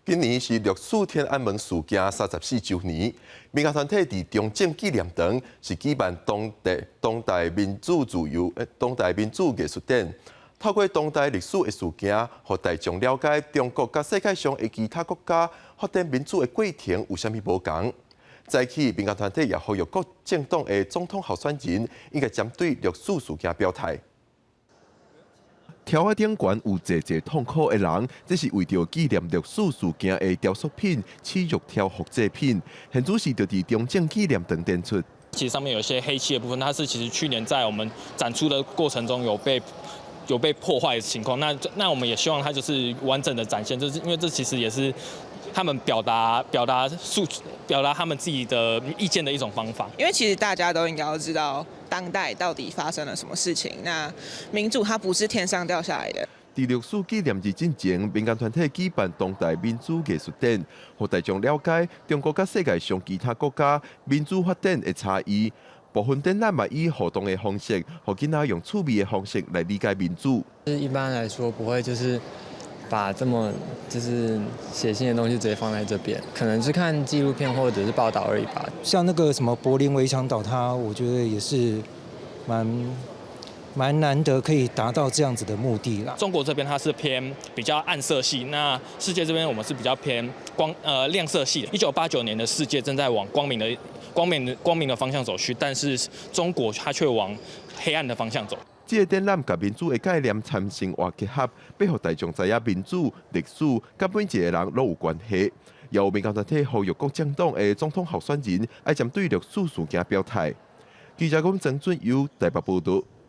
今年是六四天安門事件34週年，民間團體佇中正紀念堂是舉辦當代民主自由、當代民主藝術展，透過當代歷史的事件，予大眾了解中國佮世界上的其他國家發展民主的過程有啥物無仝。早起民間團體也呼籲各政黨的總統候選人應該針對六四事件表態。柱仔頂懸有濟濟痛苦的人，這是為著紀念六四事件的雕塑品、恥辱柱複製品，現主時就佇中正紀念堂展出。其實上面有一些黑漆的部分，它是其實去年在我們展出的過程中有被破壞的情況。那我們也希望它就是完整的展現，就是因為這其實也是他們表達他們自己的意見的一種方法。因為其實大家都應該要知道當代到底發生了什麼事情。那民主它不是天上掉下來的。佇六四紀念日進前，民間團體舉辦當代民主藝術展，予大眾了解中國佮世界上其他國家民主發展的差異。部分展覽嘛以互動的方式，予囡仔用趣味的方式來理解民主。一般來說不會就是把這麼就是血腥的東西直接放在這邊，可能是看紀錄片或者是報道而已吧。像那個什麼柏林圍牆倒塌，我覺得也是蠻難得可以達到這樣子的目的啦。中國這邊它是偏比較暗色系，那世界這邊我們是比較偏亮色系。1989年的世界正在往光明的方向走去，但是中國它卻往黑暗的方向走。這個展覽佮民主的概念參生活結合，欲予大眾知影民主歷史佮每一個人攏有關係。也有民間團體呼籲各政黨的總統候選人愛針對六四事件表態。記者講曾俊優台北報道。